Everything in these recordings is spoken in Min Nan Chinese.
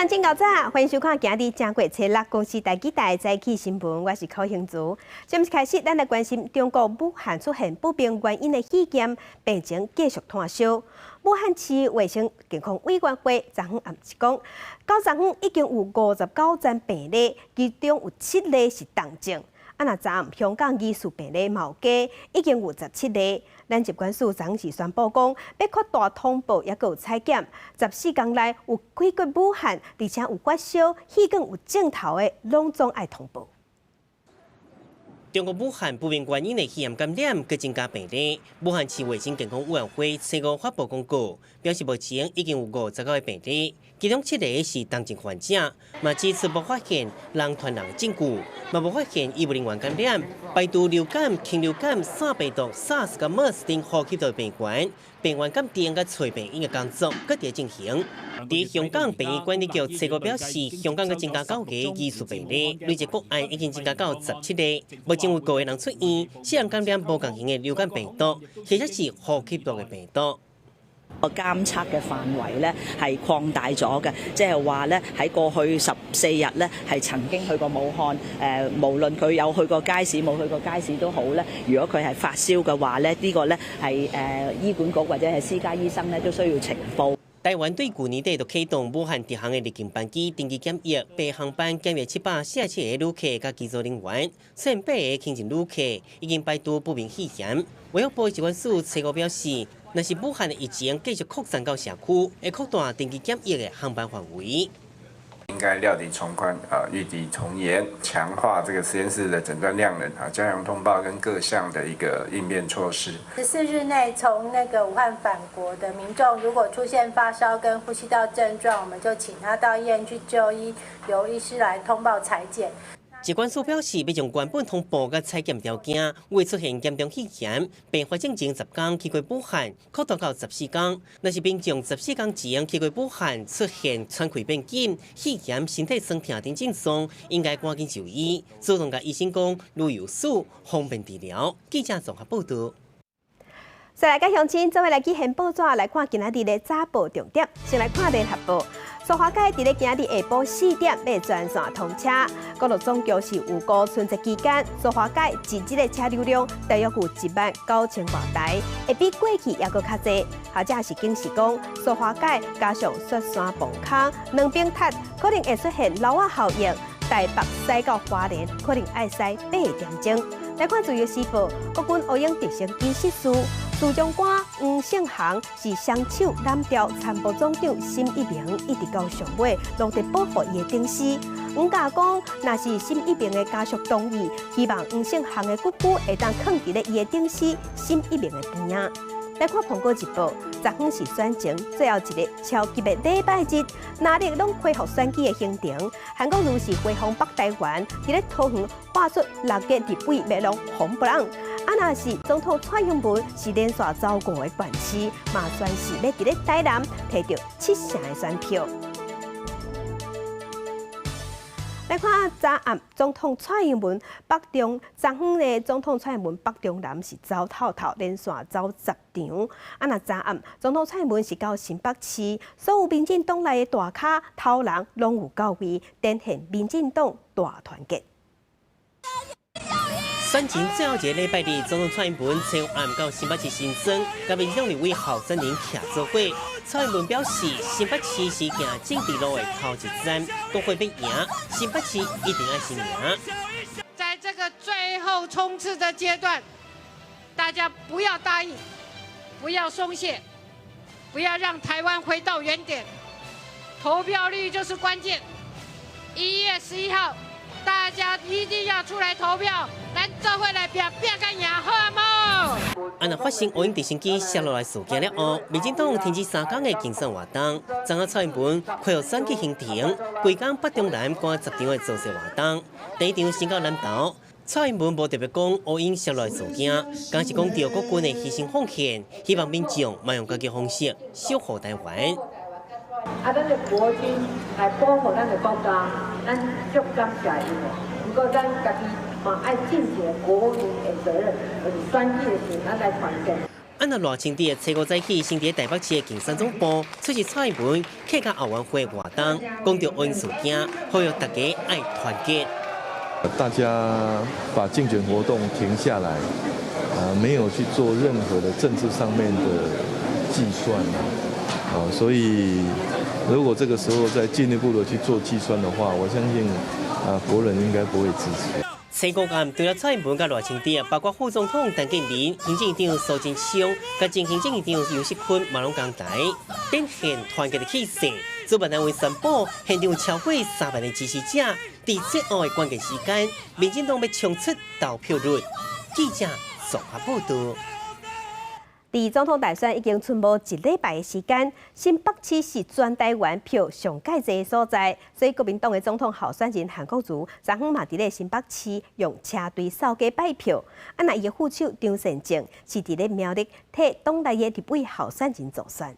鄉親𠢕早，歡迎收看今日正月初六公視台語台早起新聞，我是柯興如。正式開始，咱來關心中國武漢出現不明原因的肺炎，病情繼續湠燒。武漢市衛生健康委員會昨昏暗時講，到昨昏已經有59宗病例，其中有七例是重症。啊，若昨暗香港疑似病例嘛有加，已經有17例。咱疾管署昨昏是宣布講，欲擴大通報，抑閣有採檢，14工內有去過武漢，而且有發燒、氣管有症頭的，攏總愛通報。中國武漢不明原因的肺炎感染，閣增加病例。武漢市衛生健康委員會初五發布公告，表示目前已經有59個病例，其中七個是重症患者，嘛指出無發現人傳人的證據，嘛無發現醫務人員感染，排除流感、禽流感、沙病毒、SARS佮 MERS 等呼吸道病原，病原鑑定佮揣病因的工作閣佇進行。佇香港病院管理局初五表示，香港閣增加九個疑似病例，累計個案已經增加到17例。目前有五個人出院，四人感染無仝型的流感病毒，或者是呼吸道的病毒。個監測嘅範圍咧係擴大咗嘅，即係話咧喺過去14日咧係曾經去過武漢，無論佢有去過街市冇去過街市都好咧，如果佢係發燒嘅話咧，呢個咧係醫管局或者係私家醫生咧都需要呈報。台灣對舊年底就啟動武漢直航的入境班機登機檢疫，八航班檢疫747個旅客佮機組人員，雖然八個輕症旅客已經排除不明肺炎。衛福部疾管署初五表示，若是武漢的疫情繼續擴散到社區，會擴大登機檢疫的航班範圍。應該料敵從寬啊，預敵從嚴，強化這個實驗室的診斷量能啊，加強通報跟各項的一個應變措施。14日內從那個武漢返國的民眾，如果出現發燒跟呼吸道症狀，我們就請他到醫院去就醫，由醫師來通報採檢。疾管署表示，欲將原本通報佮採檢條件，未出現嚴重肺炎，病發前10工去過武漢，擴大到十四工。若是民眾十四工前去過武漢，出現喘氣變緊、肺炎、身體痠疼等症狀，應該趕緊就醫，主動共醫生講旅遊史，方便治療。記者綜合報道。再來佮鄉親做伙來去掀報紙來看今仔日的早報重點。先來看聯合報，蘇花改佇咧今日下晡4點欲全線通車。國路總局是預估春節期間，蘇花改一日的車流量大約有1萬9千外台，會比過去猶閣較濟。或者是警示講，蘇花改加上雪山崩空，兩邊塌可能會出現橐仔效應，台北駛到花蓮可能愛駛8點鐘。來看自由時報，國軍烏鷹直升機失事。司長官黃勝雄是雙手攬牢參謀總長沈一鳴，一直到上尾攏佇保護伊的頂屍。黃家講，若是沈一鳴的家屬同意，希望黃勝雄的骨灰會當囥佇咧伊的頂屍沈一鳴的邊仔。來看《蘋果日報》，昨昏是選前最後一個超級的禮拜日，哪里攏恢復選舉的行程。韓國瑜是回訪北台灣，佇咧桃園喊出六個立委欲予予布朗。啊，若是總統蔡英文是連續走五個縣市，嘛宣示欲佇咧台南提著七成的選票。來看昨暗總統蔡英文北中，昨昏的總統蔡英文北中南是走透透，連續走10場。啊，若昨暗總統蔡英文是到新北市，所有民進黨內的大咖頭人攏有到位，展現民進黨大團結。選前最後一個禮拜日，總統蔡英文前暗到新北市新莊，佮民進黨立委候選人徛做伙。蔡英文表示，新北市是行政治路的頭一站，國會欲贏，新北市一定愛先贏。在這個最後衝刺的階段，大家不要大意，不要鬆懈，不要讓台灣回到原點。投票率就是關鍵。1月11號，大家一定要出來投票，咱做伙來拚拚共贏，好無？啊，若發生烏鷹直升機摔落來事件了後，民進黨停止3工的競選活動，昨昏蔡英文恢復選舉行程，規工北中南趕十場的造勢活動，第一場先到南投。蔡英文無特別講烏鷹摔落來事件，敢是講著國軍的犧牲奉獻，希望民眾嘛用家己方式守護台灣。啊，咱的國軍來保護咱的國家，咱足感謝𪜶的。毋過咱家己嘛愛盡一個國民的責任，就是選舉的時陣，咱來團結。按照賴清德初五早起，先佇台北市的競選總部出席蔡英文客家後援會活動，講著奧運事件，呼籲大家愛團結。大家把競選活動停下來，啊，沒有去做任何的政治上面的計算啊，所以如果這個時候再進一步的去做計算的話，我相信啊，國人應該不會支持。初五暗，除了蔡英文佮賴清德，包括副總統陳建仁、行政院長蘇貞昌、佮前行政院長游錫堃嘛攏仝台，展現團結的氣勢。主辦單位宣布，現場有超過3萬的支持者，佇最後的關鍵時間，民進黨欲衝出投票率。記者綜合報導。佇總統大選已經賰無一禮拜的時間，新北市是全台灣票上蓋濟的所在，所以國民黨的總統候選人韓國瑜，昨昏嘛佇咧新北市用車隊掃街拜票。啊，若伊的副手張善政是佇咧苗栗替黨內的立委候選人助選。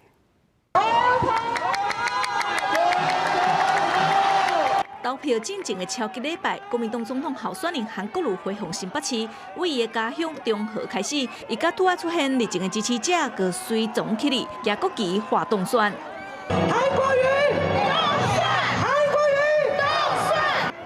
投票進前的超級禮拜，國民黨總統候選人韓國瑜回訪新北市，為伊的家鄉中和開始，伊佮拄仔出現熱情的支持者，閣隨從起立，舉國旗喊當選。韓國瑜當選，韓國瑜當選。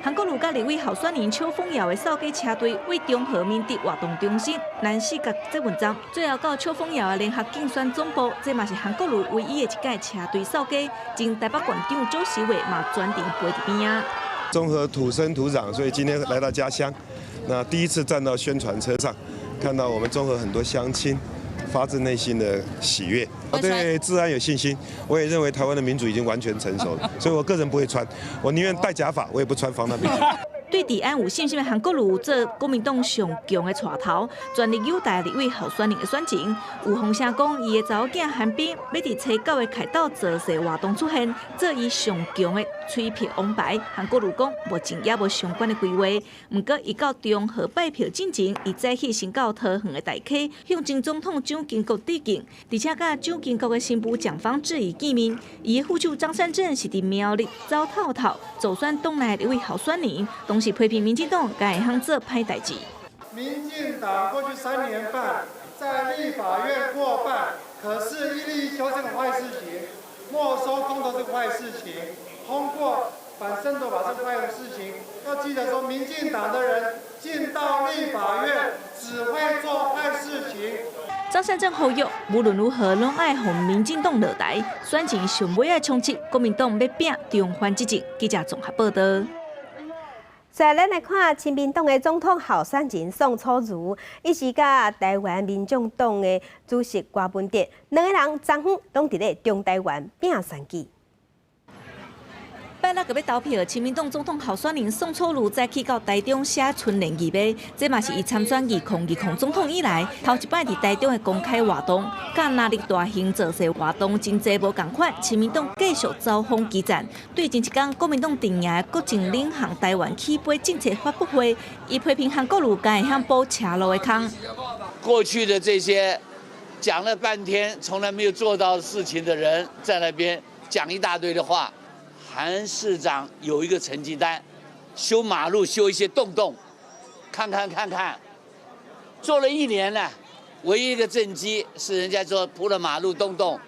韓國瑜佮立委候選人邱烽堯的掃街車隊，為中和民德活動中心南勢角捷運站，最後到邱烽堯的聯合競選總部，這嘛是韓國瑜唯一的一屆車隊掃街。前台北縣長周錫瑋嘛專程陪佇邊仔。中和土生土長，所以今天來到家鄉，那第一次站到宣傳車上，看到我們中和很多鄉親，發自內心的喜悅。我對治安有信心，我也認為台灣的民主已經完全成熟了，所以我個人不會穿，我寧願戴假髮，我也不穿防彈背心。對治安有信心的韓國瑜做國民黨上強的帶頭，全力擁戴立委候選人的選情。有風聲講，伊的查某囝韓冰欲佇初九的凱道造勢活動出現，做伊上強的催票王牌。韓國瑜講，目前猶無相關的規劃。毋過，伊到中和拜票進前，伊早起先到桃園的大溪向前總統蔣經國致敬，而且佮蔣經國的新婦蔣方智怡見面。伊的副手張善政是佇苗栗走透透，助選黨內立委候選人，同時批評民進黨敢會通做歹代誌。民進黨過去3年半在立法院過半，可是101修這個壞事情，沒收公投這個壞事情，通過反滲透法這個壞事情，要記得說，民進黨的人進到立法院只會做壞事情。張善政呼籲，無論如何攏愛予民進黨落台，選情上尾仔衝刺，國民黨欲拚重返執政。記者綜合報導。再來，咱來看親民黨的總統候選人宋楚瑜，伊是佮台灣民眾黨的主席柯文哲，兩个人昨昏攏佇咧中台灣拚選舉。拜六閣欲投票，親民黨總統候選人宋楚瑜早起到台中寫春聯義賣，這嘛是伊參選2020總統以來頭一擺佇台中的公開活動，佮那日大型造勢活動真濟無仝款，親民黨繼續走風激戰。對前一工國民黨陣營的國政領航台灣起飛政策發佈會，伊批評韓國瑜敢會曉補車路的空。過去的這些講了半天，從來沒有做到事情的人，在那邊講一大堆的話。韓市長有一個成績單，修馬路修一些洞洞，看看看看，做了一年了，唯一一個政績是人家說鋪了馬路洞洞，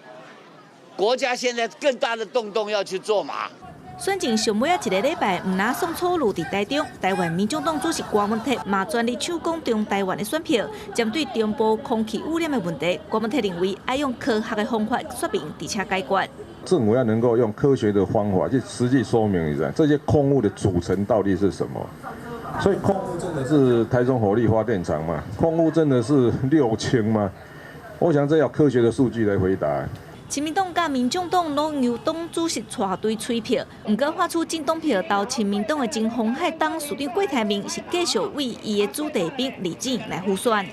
國家現在更大的洞洞要去做嘛。選前上尾仔一个禮拜，毋但宋楚瑜佇台中，台灣民眾黨主席柯文哲嘛全力搶攻中台灣的選票。針對中部空氣污染的問題，柯文哲認為愛用科學的方法說明，而且解決。政府要能夠用科學的方法去實際說明一下這些空污的組成到底是什麼。所以空污真的是台中火力發電廠嗎？空污真的是六輕嗎？我想這要科學的數據來回答。親民黨佮民眾黨攏由黨主席帶隊催票，毋過發出政黨票投親民黨的前鴻海董事長郭台銘是繼續為伊的子弟兵李進來輔選。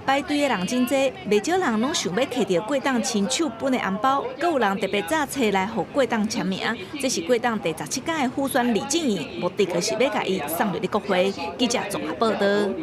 排隊的人真濟，袂少人攏想欲摕著郭董親手分的紅包，閣有人特別早冊來予郭董簽名。這是郭董第17屆的輔選李進營，目的就是欲共伊送入去國會。記者綜合報導。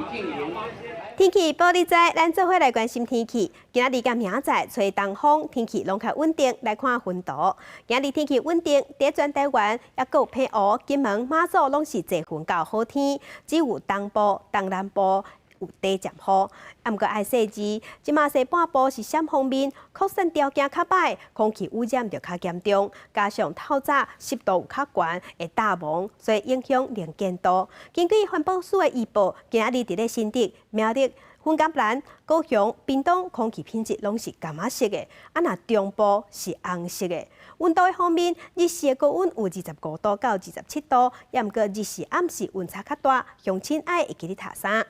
天氣報你知，咱做伙來關心天氣。今仔日佮明仔載吹東風，天氣攏較穩定。來看雲圖，今仔日天氣穩定，佇全台灣猶閣有澎湖、金門、馬祖攏是濟雲到好天，只有東部、東南部有短暫雨。啊，毋過愛細緻，這馬西半部是啥方面擴散條件較歹，空氣污染就較嚴重，加上透早濕度有較懸，會罩霧，所以影響能見度。根據環保署的預報，今仔日佇咧新竹、苗栗、雲嘉南、高雄、屏東空氣品質攏是柑仔色的，啊，若中部是紅色的。溫度的方面，日時的高溫有25度到27度，也毋過日時暗時溫差較大，鄉親愛會記得疊衫。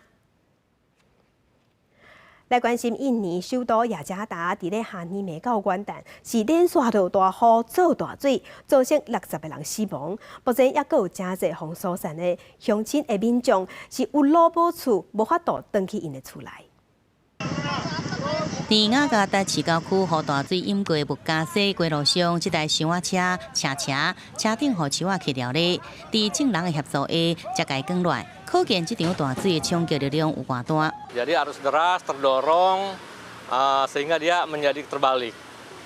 來關心印尼首都雅加達，佇咧下暝暝到元旦是連續落大雨、做大水，造成60個人死亡。目前猶閣有誠濟予疏散的鄉親的民眾是有路無厝，無法度轉去𪜶的厝內。佇雅加達市郊區，予大水淹過木加西街路上，這台箱仔車斜斜，車頂予樹仔屐牢咧。佇眾人的協助下，才共捲落來。可見這場大水的衝擊力量有偌大。 Jadi arus deras terdorong sehingga dia menjadi terbalik.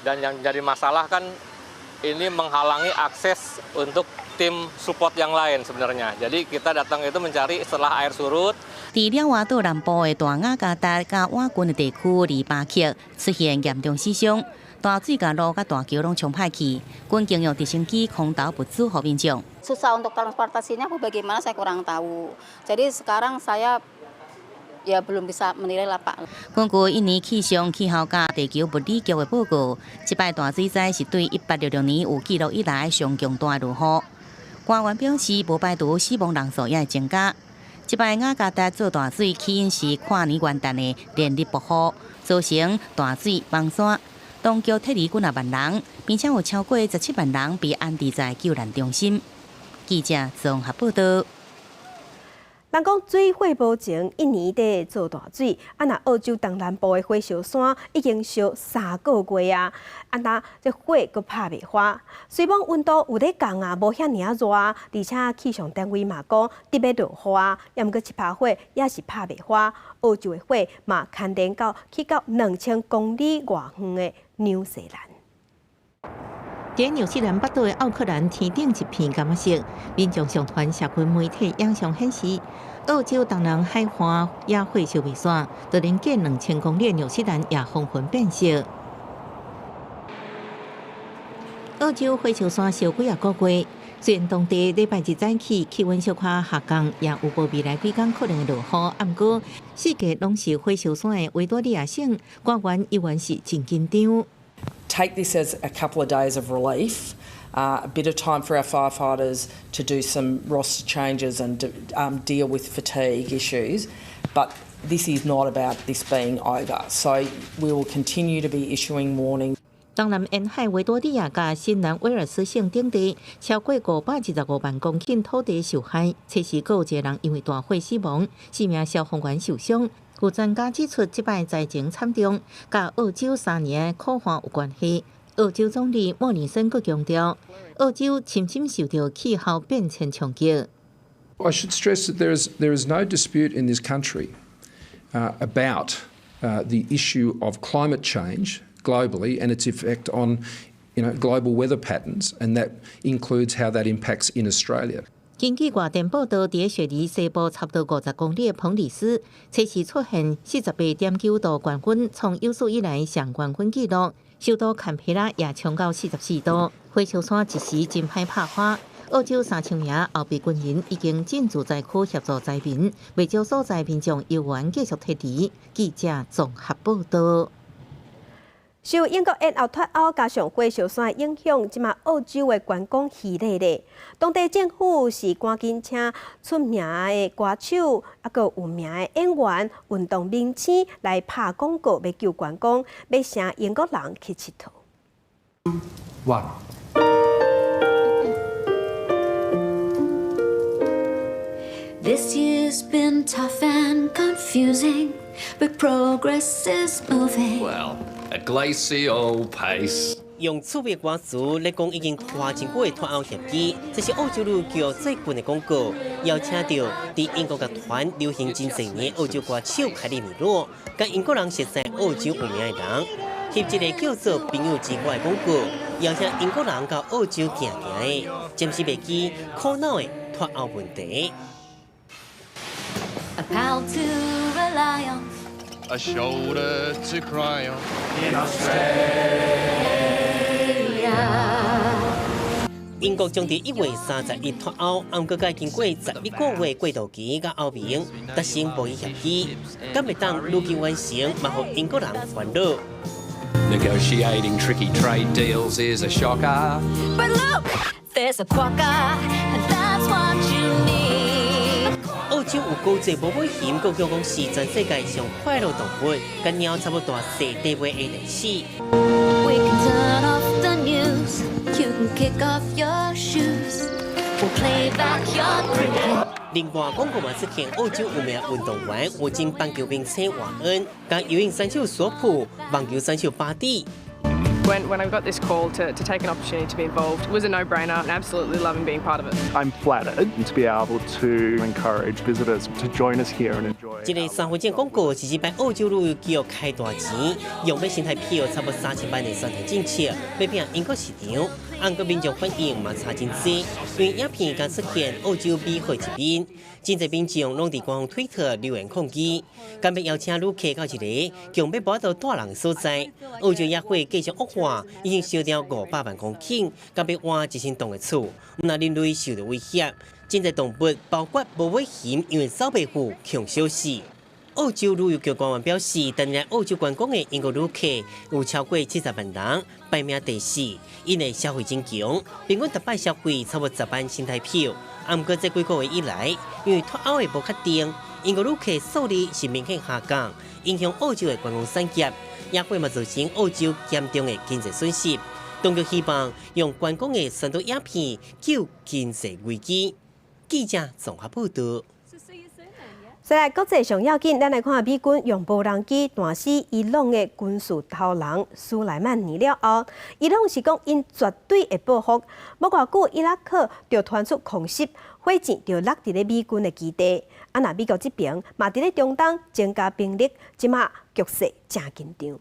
Dan yang jadi masalah kan ini menghalangi akses untuk tim support yang lain sebenarnya. Jadi kita datang itu mencari setelah air surut. 佇爪哇島南部的大雅加達佮倚近的地區200克出現嚴重死傷，大水共路佮大橋攏沖歹去，軍警用直升機空投物資予民眾。 Susah untuk transportasinya bagaimana saya kurang tahu. Jadi sekarang saya ya belum bisa menilai lah Pak. 根據印尼氣象氣候佮地球物理局的報告，這擺大水災是對1866年有記錄以來上強大的落雨。官員表示，無排除死亡人數也會增加。這擺雅加達做大水起因是跨年元旦的連日暴雨，造成大水崩山，當局撤離幾若萬人，並且有超過17萬人被安置在救難中心。記者綜合報道。人講水火無情，印尼佇做大水，啊若澳洲東南部的火燒山已經燒3個月啊，啊若這火閣拍袂化，雖罔溫度有咧降啊，無遐爾仔熱，而且氣象單位嘛講得欲落雨啊，猶毋過這趴火也是拍袂化，澳洲的火嘛牽連到去到2000公里外遠的紐西蘭。佇紐西蘭北島的奧克蘭天頂一片柑仔色，民眾上傳社群媒體影像顯示，澳洲東南海岸野火燒袂煞，就連隔2000公里的紐西蘭也風雲變色。澳洲火燒山燒幾仔個月，雖然當地禮拜日早起氣溫小可下降，也有報未來幾工可能會落雨，毋過四界攏是火燒山的維多利亞省，官員依然是真緊張。 Take this as a couple of days of relief, a bit of time for our firefighters to do some roster changes and to deal with fatigue issues. But this is not about this being over. So we will continue to be issuing warnings. 東南沿海維多利亞佮新南威爾斯省等地，超過525萬公頃土地受害，測試閣有一個人因為大火死亡，四名消防員受傷。有專家指出，這擺災情慘重，佮澳洲3年的苦旱有關係。澳洲總理莫里森閣強調，澳洲深深受著氣候變遷衝擊。 I should stress that there is no dispute in this country about the issue of climate change globally and its effect on global weather patterns, and that includes how that impacts in Australia. 根據外電報道，佇雪梨西部差不多50公里的彭里斯，測試出現48.9度高溫，創有史以來上高溫紀錄。首都坎培拉也衝到44度，火燒山一時真歹拍化。澳洲3000名後備軍人已經進駐災區協助災民，袂少所在民眾猶原繼續撤離。記者綜合報道。受英國延後脫歐加上火燒山影響，這馬澳洲的觀光疲咧咧。當地政府是趕緊請出名的歌手，猶閣有名的演員、運動明星來拍廣告，欲救觀光，欲請英國人去𨑨迌。 One. This year's been tough and confusing, but progress is moving. Well, at glacial pace. 用趣味歌詞來講，已經拖真久的脫歐協議，這是澳洲旅遊局最近的廣告，邀請著佇英國樂壇流行真濟年澳洲歌手凱莉米洛，佮英國人熟悉澳洲有名的人，翕一个叫做《朋友之歌》的廣告，邀請英國人到澳洲行行的，暫時袂記苦惱的脫歐問題。 A pal to rely on. A shoulder to cry on. In Australia. 英國將佇1月31脫歐，毋過經過11個月過渡期，佮歐盟達成貿易協議，敢會當如期完成，嘛予英國人煩惱。 Negotiating tricky trade deals is a shocker. But look, there's a quokka, and that's what you need. 澳洲有高濟無尾熊，閣叫講是全世界上快樂動物，佮貓差不多大細，地位會歷史。 We can turn off the news, you can kick off your shoes, we'll play backyard cricket. 另外，廣告嘛出現澳洲有名運動員有前棒球明星華恩，佮游泳選手索普、網球選手巴蒂。 When I got this call to take an opportunity to be involved, it was a no-brainer and absolutely loving being part of it. I'm flattered to be able to encourage visitors to join us here and enjoy. 這个3分鐘廣告是這擺澳洲旅遊局開大錢，用欲新台票差不多3000萬的宣傳政策，欲拼英國市場。毋過民眾反應嘛差真濟，因為影片剛出現澳洲美好一面，真濟民眾攏佇官方推特留言抗議，敢欲邀請旅客到一个強欲無法度帶人的所在。澳洲野火繼續惡化，已經燒掉500萬公頃，敢欲換一千棟的厝，毋但人類受到威脅，真濟動物包括無尾熊，因為走袂赴，窮消死。澳洲旅遊局官員表示，當年澳洲觀光的英國旅客有超過70萬人，排名第四，𪜶的消費真強，平均逐擺消費超過10萬新台票。毋過這幾個月以來，因為脫歐的無確定，英國旅客數字是明顯下降，影響澳洲的觀光產業，也會嘛造成澳洲嚴重的經濟損失。當局希望用觀光的宣導影片救經濟危機。記者綜合報導。再來國際上要緊，咱來看美軍用無人機彈死伊朗的軍事頭人蘇萊曼尼了後，伊朗是講𪜶絕對會報復。無偌久，伊拉克就傳出空襲，火箭就落佇咧美軍的基地。啊，若美國這邊嘛佇咧中東增加兵力，這馬局勢誠緊張。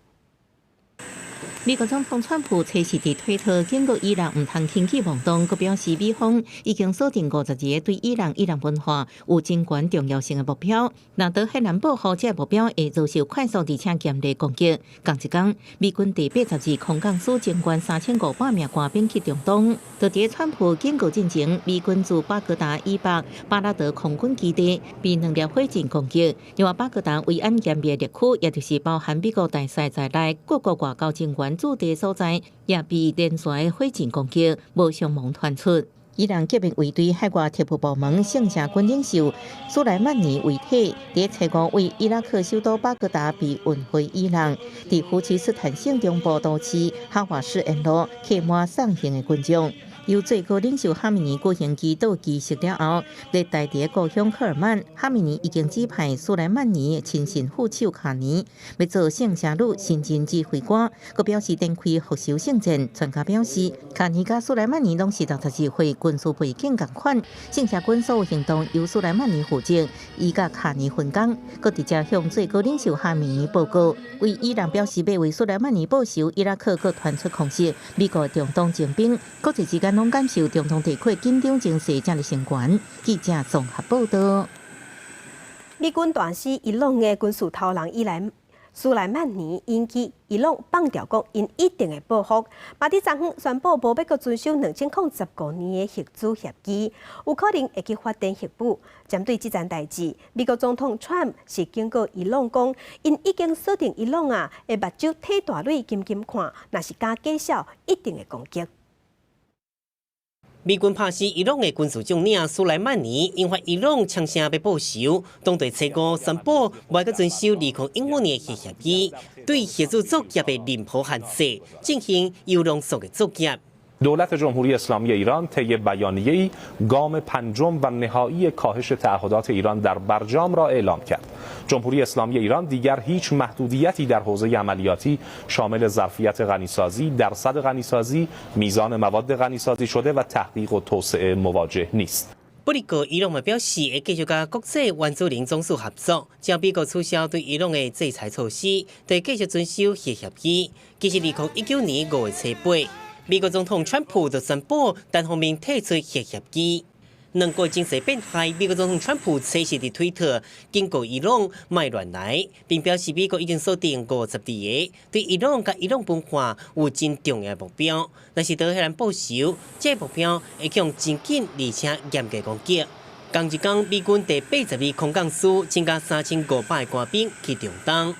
美國總統川普初時佇推特警告伊朗毋通輕舉妄動，閣表示美方已經鎖定52個對伊朗、伊朗文化有真懸重要性的目標。若德黑蘭報復這个目標會遭受快速而且嚴厲攻擊。仝一工，美軍第82空降師增員3500名官兵去中東。就佇川普警告進前，美軍駐巴格達以北巴拉德空軍基地被兩粒火箭攻擊。另外，巴格達維安嚴密特區，也就是包含美國大使在內各國外交人員駐地所在，也被連續火箭攻擊，無傷亡傳出。伊朗革命衛隊海外特務部門聖戰軍領袖蘇萊曼尼遺體，佇初五為伊拉克首都巴格達被運回伊朗，佇胡齊斯坦省中部都市哈瓦斯沿路客滿送行的群眾。由最高領袖哈米尼舉行祈禱儀式了後，佇帶佇故鄉克爾曼，哈米尼已經指派蘇萊曼尼親信副手卡尼，欲做聖城旅新任指揮官，閣表示展開復仇聖戰。專家表示，卡尼佮蘇萊曼尼攏是62歲，軍事背景仝款，聖城軍所有行動由蘇萊曼尼負責，伊佮卡尼分工，閣直接向最高領袖哈米尼報告。為伊朗表示欲為蘇萊曼尼報仇，伊拉克閣傳出空襲，美國中東徵兵，國際之間攏感受中東地區緊張情勢正佇升懸。記者綜合報導。美軍彈死伊朗的軍事頭人伊萊蘇萊曼尼，引起伊朗放調講，𪜶一定會報復。嘛佇昨昏宣布無欲閣遵守2015年的核子協議，有可能會去發展核武。針對這件代誌，美國總統川普是警告伊朗講，𪜶已經鎖定伊朗啊，的目睭睇大蕊緊緊看，若是敢假笑，一定會攻擊。美軍拍死伊朗的軍事將領蘇萊曼尼，引發伊朗槍聲欲報仇。當地初五宣布，無愛閣遵守2015年的核協議，對核子作業的任何限制進行鈾濃縮的作業。 دولت جمهوری اسلامی ایران طی بیانیه‌ای گام پنجم و نهایی کاهش تعهدات ایران در برجام را اعلام کرد. جمهوری اسلامی ایران دیگر هیچ محدودیتی در حوزه عملیاتی شامل ظرفیت غنیسازی، درصد غنیسازی، میزان مواد غنیسازی شده و تحقیق و توسعه مواجه نیست. 不過，伊朗嘛表示會繼續佮國際原子能總署合作，只要美國取消對伊朗的制裁措施，就會繼續遵守核協議。其實，2019年5月初八，美國總統川普就宣布單方面退出核協議。兩國情勢變壞，美國總統川普此時佇推特警告伊朗莫亂來，並表示美國已經鎖定52個對伊朗佮伊朗文化有真重要的目標。若是德黑蘭報仇，這個目標會予真緊而且嚴格攻擊。仝一工，美軍第82空降師增加3500個官兵去中東。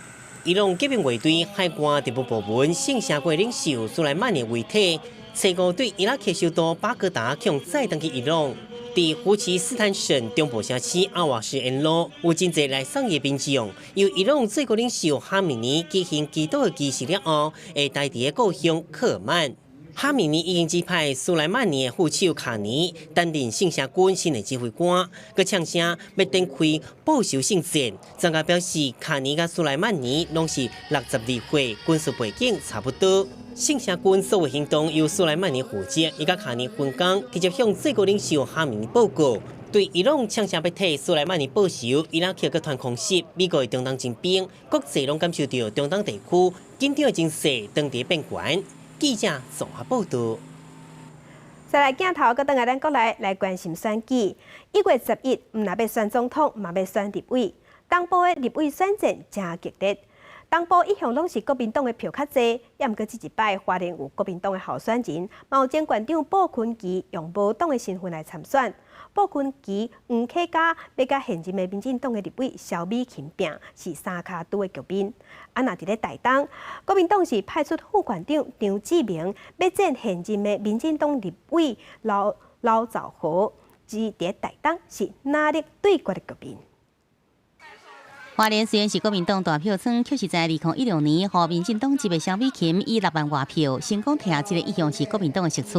伊朗革命衛隊海外特務部門聖城軍領袖蘇萊曼尼遺體，初五對伊拉克首都巴格達予載轉去伊朗。佇胡齊斯坦省中部城市阿瓦什沿路，有真濟來送伊的民眾，由伊朗最高領袖哈米尼舉行祈禱的儀式了後，會待佇故鄉克爾曼。哈米尼已經指派蘇萊曼尼的副手卡尼擔任聖城軍新的指揮官，閣嗆聲欲展開報仇性戰。專家表示，卡尼佮蘇萊曼尼攏是62歲，軍事背景差不多。聖城軍所有行動由蘇萊曼尼負責，伊佮卡尼分工，直接向最高領袖哈米尼報告。對伊朗嗆聲欲替蘇萊曼尼報仇，伊拉克閣傳空襲，美國的中東徵兵，國際攏感受著中東地區緊張的情勢當佇變懸。記者綜合報導。再來鏡頭，閣轉來咱國內來關心選舉。1月11，毋但欲選總統，嘛欲選立委。東部的立委選戰誠激烈。東部一向攏是國民黨的票較濟，也毋過這一擺花蓮有國民黨的候選人，嘛有前縣長傅崑萁用無黨的身份來參選。傅崑萁、黃啟嘉欲佮現任的民進黨的立委蕭美琴拚，是三跤拄的局面。啊，若佇咧台東，國民黨是派出副縣長張志明，欲戰現任的民進黨立委劉劉兆豪，佇咧台東是藍綠對決的局面。花蓮雖然是國民黨大票倉，卻是在2016年，予民進黨籍的蕭美琴以6萬外票成功提下這個一向是國民黨的席次。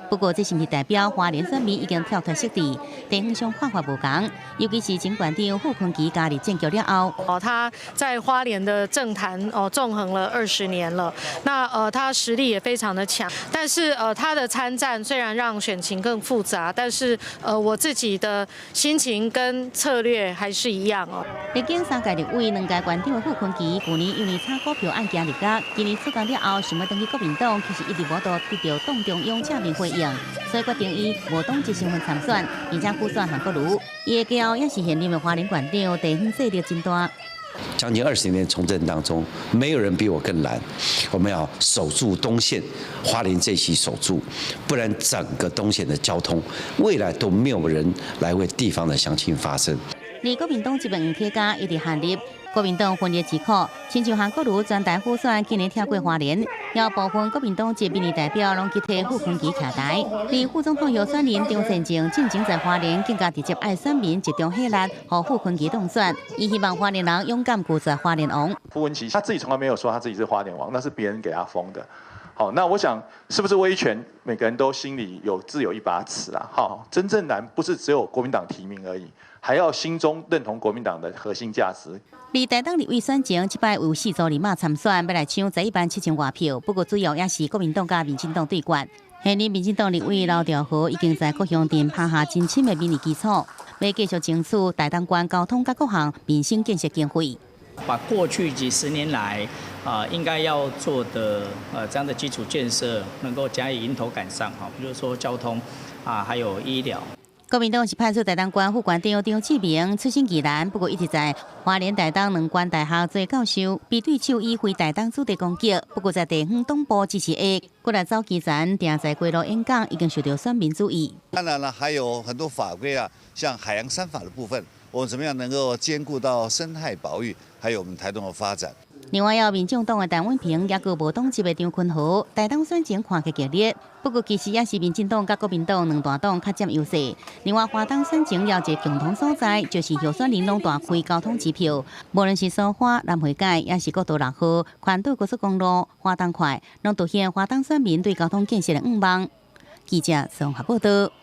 不過，這是毋是代表花蓮選民已經跳脫設置？地方上看法無仝，尤其是前縣長傅崑萁加入政局了後，哦，他在花蓮的政壇哦縱橫了20年了，那他實力也非常的強，但是他的參戰雖然讓選情更複雜，但是我自己的心情跟策略還是一樣哦。歷經三屆立委、兩屆縣長的傅崑萁，舊年因為炒股票案件入獄，今年出監了後，想欲轉去國民黨，其實一直無得到黨中央正面回應，所以決定以無黨籍身份參選，而且輔選韓國瑜。伊的家也是現任的花蓮縣長，地方勢力真大。將近20年從政當中，沒有人比我更藍。我們要守住東線，花蓮這席守住，不然整個東線的交通未來都沒有人來為地方的鄉親發聲。而國民黨這邊黃啟嘉一直喊入國民黨分裂智庫，親像韓國瑜全台輔選，今年跳過花蓮，有部分國民黨籍民意代表攏去替傅崑萁徛台。而副總統候選人張善政進前在花蓮更加直接愛選民集中火力，予傅崑萁當選，伊希望花蓮人勇敢拒絕花蓮王。傅崑萁他自己從來沒有說他自己是花蓮王，那是別人給他封的。好，那我想是不是威權，每個人都心裡有自有一把尺啊。好，真正難不是只有國民黨提名而已，還要心中認同國民黨的核心價值。而台東立委選情，這擺有四組人馬參選，欲來搶11萬7千外票。不過主要也是國民黨佮民進黨對決。現任民進黨立委劉兆豪已經在各鄉鎮拍下真深的民意基礎，欲繼續爭取台東縣交通佮各項民生建設經費。把過去幾十年來啊，應該要做的這樣的基礎建設，能夠加以迎頭趕上，哈，比如說交通啊，還有醫療。國民黨是派出台東縣副縣長張志明出身宜蘭，不過一直在花蓮台東兩縣大學做教授，被對手以非台東子弟攻擊。不過在地方黨部支持下，閣來走基層，定在街路演講，已經受到選民注意。當然了，還有很多法規啊，像海洋三法的部分，我們怎麼樣能夠兼顧到生態保育，還有我們台東的發展。另外，有民眾黨的陳文平，也閣無黨籍的張坤豪，台東選情看起激烈。不過，其實也是民進黨佮國民黨兩大黨較佔優勢。另外，花東選情有一個共同所在，就是候選人攏大開交通支票，無論是蘇花、南迴街，抑是國道6號、環島高速公路、花東快，攏凸顯花東選民對交通建設的願望。記者綜合報導。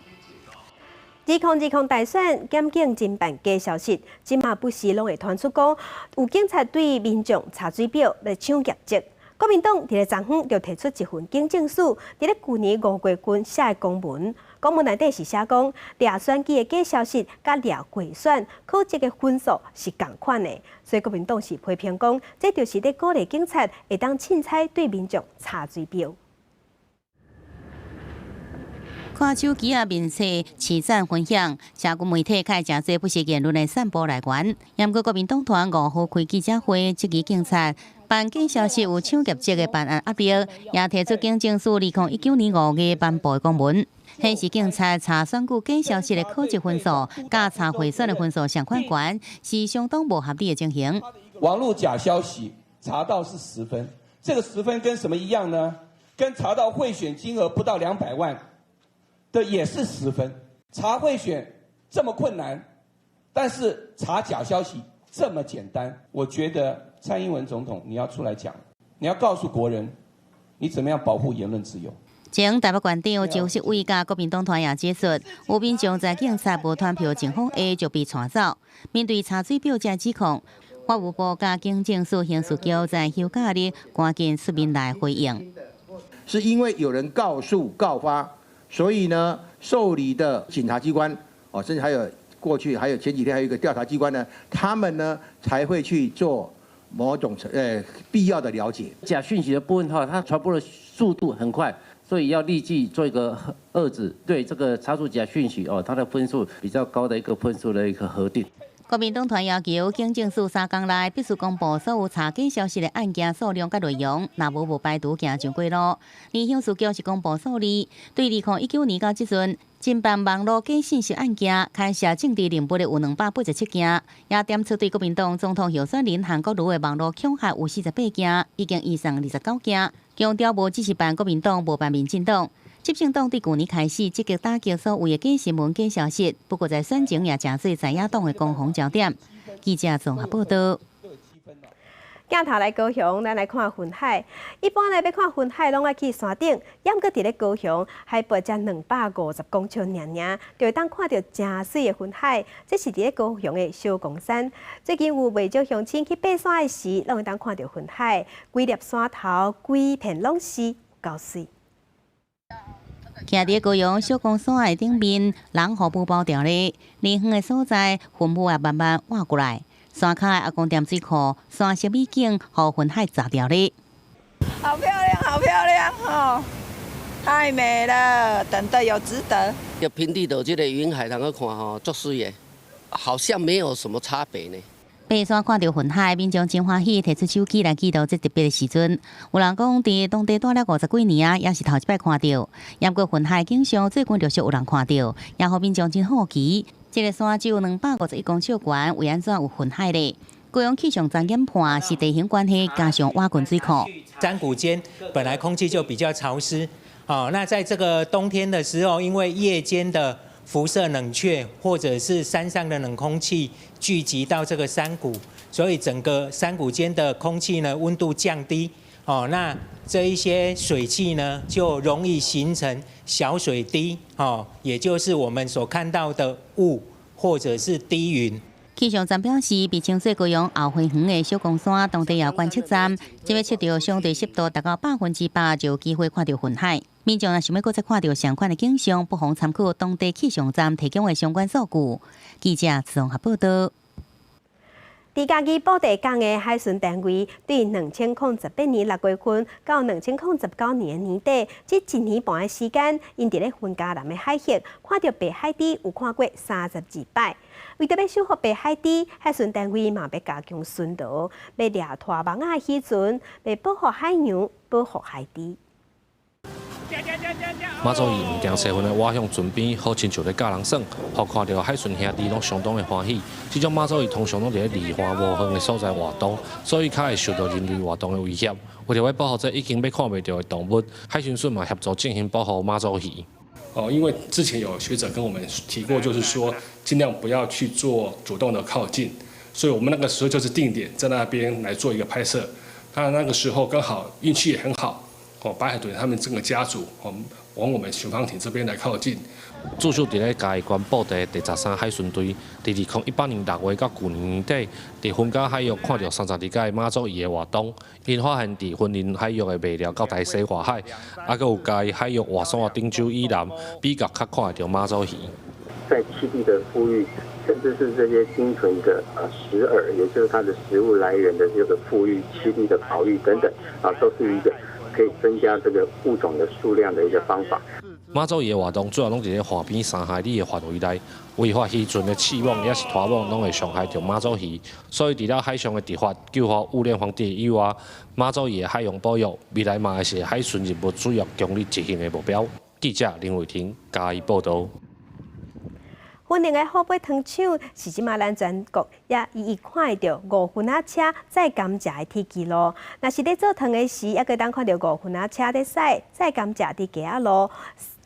2020大選檢警偵辦假消息，這馬不時攏會傳出講有警察對民眾查水表來搶業績。國民黨佇咧昨昏就提出一份警政署佇咧舊年5月份寫的公文，公文內底是寫講，掠選舉的假消息佮掠賄選考績的分數是仝款的，所以國民黨是批評講，這就是咧鼓勵警察會當凊彩對民眾查水表。看手機仔面冊揤讚分享，社群媒體開誠濟不實言論的散播來源。毋過國民黨團5號開記者會，質疑警察辦假消息有搶劫者的辦案壓力，也提出警政署2019年5月頒布的公文，顯示警察查選舉假消息的考績分數，佮查賄選的分數相款懸，是相當無合理的情形。網路假消息查到是10分，這個十分跟什麼一樣呢？跟查到賄選金額不到200萬的也是十分。查賄選這麼困難，但是查假消息這麼簡單。我覺得蔡英文總統你要出來講，你要告訴國人，你怎麼樣保護言論自由。前台北縣長周錫瑋佮國民黨團也指出，有民眾在警察無傳票情況下就被帶走，面對查水表這指控，法務部佮警政署刑事局在休假日趕緊出面來回應。是因為有人告訴告發，所以呢，受理的警察機關，哦，甚至還有過去還有前幾天還有一個調查機關呢，他們呢才會去做某種必要的了解。假訊息的部分的話，它傳播的速度很快，所以要立即做一個遏止，對這個查處假訊息哦，它的分數比較高的一個分數的一個核定。國民黨團要求警政署3工內必須公布所有查假消息的案件數量佮內容，若無無排除行上過路。而刑事局是公布數字，對2019年到這陣，偵辦網路假信息案件，牽涉政治人物的有287件，也點出對國民黨總統候選人韓國瑜的網路恐嚇有48件，已經移送29件，強調無只是辦國民黨，無辦民進黨。執政黨對舊年開始積極打擊所謂的假新聞、假消息，不過在選前也誠濟在野黨的攻防焦點。記者綜合報道。鏡頭來高雄，咱來看雲海。一般來欲看雲海，攏愛去山頂。猶閣佇咧高雄，海拔才250公尺爾爾，就會當看著誠媠的雲海。這是佇咧高雄的小岡山。最近有袂少鄉親去爬山的時，攏會當看著雲海，規粒山頭，規片攏是，夠媠。徛佇高雄小岡山的頂面，人予霧包著咧，離遠的所在，雲霧也慢慢倚過來。山跤的阿公店水庫，山色美景，予雲海罩著咧。好漂亮，好漂亮哦！太美了，等得有值得。這平地的這個雲海，通去看吼，足媠的，好像沒有什麼差別呢。爬山看著雲海，民眾真歡喜，提出手機來記錄這特別的時陣。有人講，佇當地蹛了50幾年啊，也是頭一擺看著。毋過雲海景象最近陸續有人看著，也予民眾真好奇。這個山只有251公尺懸，為按怎有雲海咧？高雄氣象站研判是地形關係，加上倚近水庫。山谷間本來空氣就比較潮濕，哦，那在這個冬天的時候，因為夜間的輻射冷卻，或者是山上的冷空氣聚集到這個山谷，所以整個山谷間的空氣呢溫度降低，哦，那這一些水汽呢就容易形成小水滴，哦，也就是我們所看到的霧或者是低雲。氣象站表示，被稱做高雄後花園的小岡山當地有觀測站，這欲測著相對濕度達到100%，就有機會看著雲海。民眾若想欲閣再看著相款的景象，不妨參考當地氣象站提供的相關數據。記者綜合報道。佇嘉義布袋港的海巡單位，對2018年6月份到2019年年底，這一年半的時間，𪜶佇咧雲嘉南的海域看著白海豬有看過32擺。為著欲收復白海豬，海巡單位嘛欲加強巡邏，欲掠拖網仔的漁船，欲保護海洋，保護海豬。馬祖魚毋定細份的倚向船邊，好親像咧佮人耍，予看著海巡兄弟攏相當的歡喜。這種馬祖魚通常攏佇咧離岸無遠的所在活動，所以較會受著人類活動的威脅。為著欲保護這已經欲看袂著的動物，海巡署嘛協助進行保護馬祖魚。哦，因為之前有學者跟我們提過，就是說盡量不要去做主動的靠近，所以我們那個時候就是定點在那邊來做一個拍攝。那那個時候剛好運氣也很好。哦，白海豚他們整個家族哦，往我們巡防艇這邊來靠近。駐守佇咧嘉義縣布袋第13海巡隊，佇2018年6月到舊年年底，佇雲嘉海域看著32改馬祖魚的活動，𪜶發現佇雲林海域的麥寮到台西外海，猶閣有嘉義海域外山頂洲以南，比較較看會著馬祖魚。在棲地的復育，甚至是這些鯨豚的食饵，也就是它的食物來源的這個復育、棲地的保育等等，啊，都是一個可以增加這個物種的數量的一個方法。馬祖魚的活動主要攏佇咧岸邊3海里的範圍內，違法漁船的刺網抑是拖網，攏會傷害著馬祖魚。所以除了海上的執法、救護污染防治以外，馬祖魚的海洋保育，未來嘛會是海巡任務主要強力執行的目標。記者林偉婷嘉義報導。雲林的虎尾糖廠是這馬咱全國也一一看會著五分仔車載甘蔗的鐵支路。若是咧做糖的時，猶閣會當看著五分仔車咧駛載甘蔗佇街仔路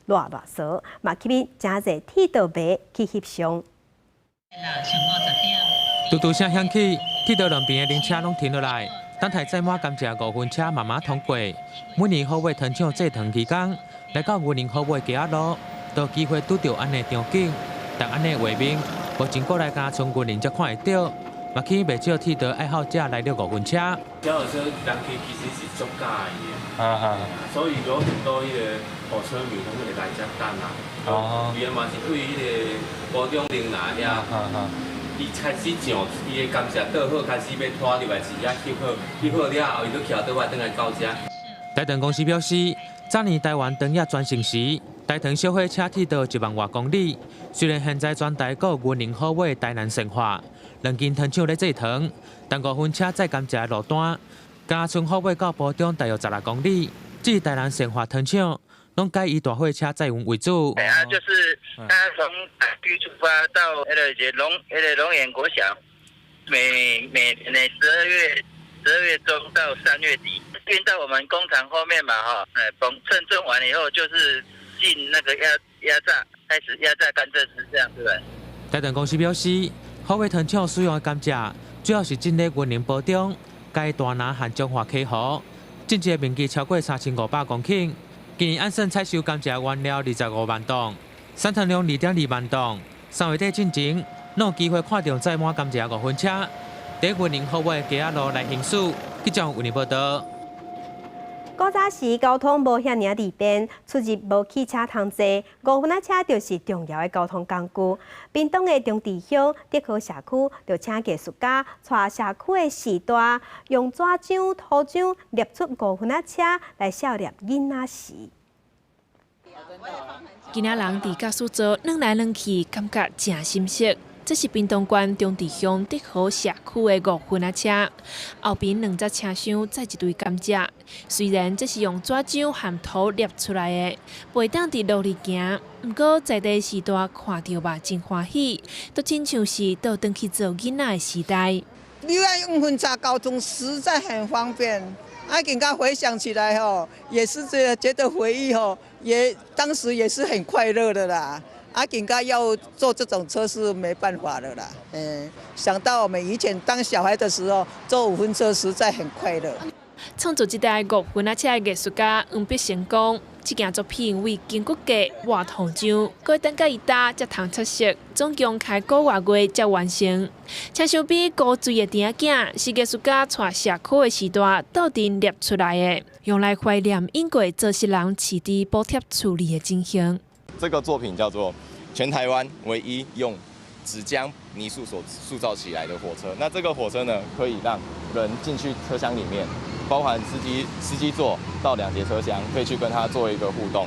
賴賴趖，嘛吸引誠濟鐵道迷去翕相。嘟嘟聲響起，鐵道兩邊的靈車攏停落來，等待載滿甘蔗五分車慢慢通過。每年虎尾糖廠製糖期間，來到雲林虎尾街仔路，都有機會拄著按呢場景。但按呢畫面，目前國內敢若賰雲林才看會著，嘛吸引袂少鐵道愛好者來遛五分車。腳踏車人客其實是足佮意的，所以有很多彼个火車迷攏會來遮等啊。伊嘛是對彼个埔中嶺南遐，伊開始上，伊的甘蔗倒好，開始欲拖入來飼遐翕好，翕好了後，伊閣徛倒來轉來到遮。台糖公司表示，早年台灣糖業全盛時，台糖小火車鐵道1萬外公里。雖然現在全台閣有雲林虎尾、台南善化兩間糖廠咧製糖，但五分車載甘蔗的路單，敢若賰虎尾到埔中大約16公里，至於台南善化糖廠，攏改以大貨車載運為主。對啊，就是他從區出發到彼个彼个龍眼國小，每年的12月中到3月底，運到我們工廠後面嘛，哈，哎，稱重完以後就是進那個壓榨，開始壓榨甘蔗汁，這樣子對。台糖公司表示，虎尾糖廠使用的甘蔗主要是進咧雲林埔中、嘉義大林和彰化溪湖，種植的面積超過3500公頃。今年按算採收甘蔗原料25萬噸，產糖量2.2萬噸。3月底進前，攏有機會看著載滿甘蔗五分車，佇雲林虎尾街仔路來行駛。記者雲林報導。古早時交通無遐爾利便，出入無汽車通坐，五分仔車就是重要的交通工具。屏東的中治鄉德和社區就請藝術家帶社區的序大，用紙漿、土漿捏出五分仔車來痟念囡仔時。囡仔人佇駕駛座轉來轉去，感覺誠心適。這是屏東縣中治鄉德和社區的五分仔車，後邊兩節車廂載一堆甘蔗。雖然這是用紙漿和土捏出來的，袂當佇路裡行，毋過在地序大看著嘛真歡喜，都親像是倒轉去做囡仔的時代。你看五分車交通實在很方便，啊，更加回想起來吼，也是這覺得回憶吼，也當時也是很快樂的啦。啊，更加要坐這種車是沒辦法的啦。嗯，想到我們以前當小孩的時候，坐五分車實在很快樂。創作這台五分仔車的藝術家黃必成講，這件作品為筋骨架抹糖漿，閣等甲伊焦才通出色，總共開個外月才完成。車廂邊古錐的甜仔囝是藝術家帶社區的序大鬥陣捏出來的，用來懷念英國做事人飼佇補貼厝裡的情形。這個作品叫做全台灣唯一用紙漿泥塑所塑造起來的火車。那這個火車呢，可以讓人進去車廂裡面，包含司機座到兩節車廂，可以去跟他做一個互動。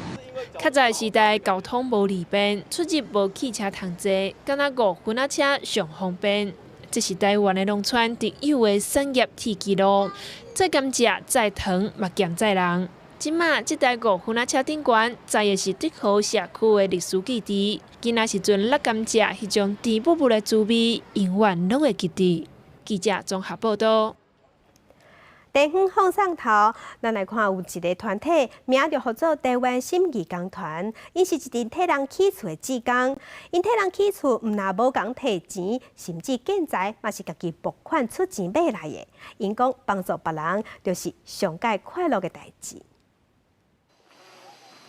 較早時代交通無利便，出入無汽車通坐，敢若五分仔車上方便。這是台灣的農村特有的產業鐵支路，載甘蔗、載糖，嘛兼載人。這馬這台五分仔車頂懸，載的是德和社區的歷史記憶。囡仔時陣搦甘蔗，彼種甜滗滗的滋味，永遠攏會記得。記者綜合報導。地方放送頭，咱來看有一个團體，名就號做台灣心義工團，𪜶是一陣替人起厝的志工，𪜶替人起厝，毋但無共提錢，甚至建材嘛是家己募款出錢買來的。𪜶講幫助別人，就是上蓋快樂的代誌。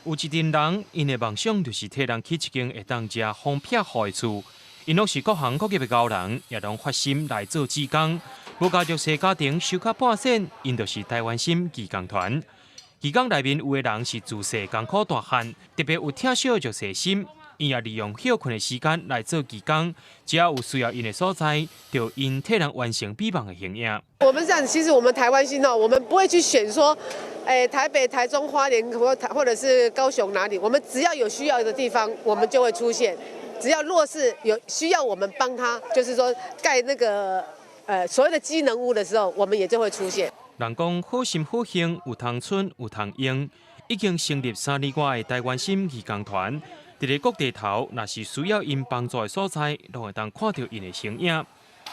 有一陣人，𪜶的夢想就是替人起一間會當食風避雨的厝。𪜶攏是各行各業的高人，也攏發心來做志工。無共弱勢家庭收較半仙，𪜶就是台灣心義工團。義工內面有的人是自細艱苦大漢，特別有疼惜弱勢心，𪜶也利用歇睏的時間來做義工。只要有需要𪜶的所在，就𪜶替人完成美夢的形影。我們這樣，其實我們台灣心哦，我們不會去選說台北、台中、花蓮或者是高雄哪裡，我們只要有需要的地方，我們就會出現。只要若是有需要我們幫他，就是說蓋那個所謂的機能屋的時候，我們也就會出現。人講好心好行，有通賰有通用。已經成立3年外的台灣心義工團，佇咧各地頭，若是需要𪜶幫助的所在，攏會當看著𪜶的身影。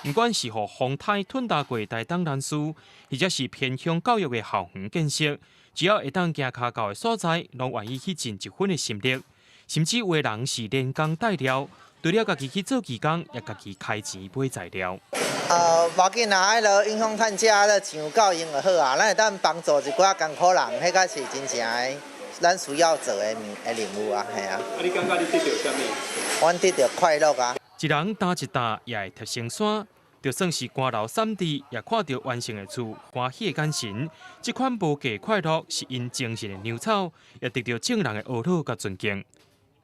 毋管是予風颱吞焦過台東南勢，或者是偏鄉教育的校園建設，只要會當行跤到的所在，攏願意去盡一份的心力。甚至有的人是連工帶料，除了家己去做義工，也家己開錢買材料。無要緊啊，彼个影響趁食咧錢夠用就好啊。咱會當幫助一寡艱苦人，彼個是真正的咱需要做的物的任務啊，嘿啊。啊，你感覺你得著啥物？阮得著快樂啊。一人擔一擔也會貼成山，就算是寒流散佇，也看著完成的厝，歡喜的眼神。這款無價快樂是𪜶精神的糧草，也得著眾人的呵咾佮尊敬。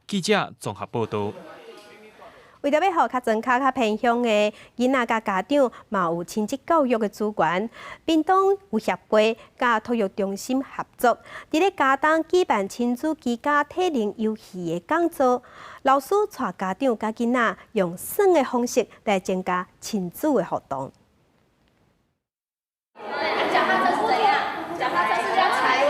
記者綜合報導。為著欲予較莊跤、較偏鄉的囡仔佮家長，嘛有親職教育的資源。屏東有協會佮托育中心合作，佇咧佳冬舉辦親子居家體能遊戲的講座，老師帶家長佮囡仔用耍的方式來增加親子的互動。腳踏車是怎樣？腳踏車是要踩。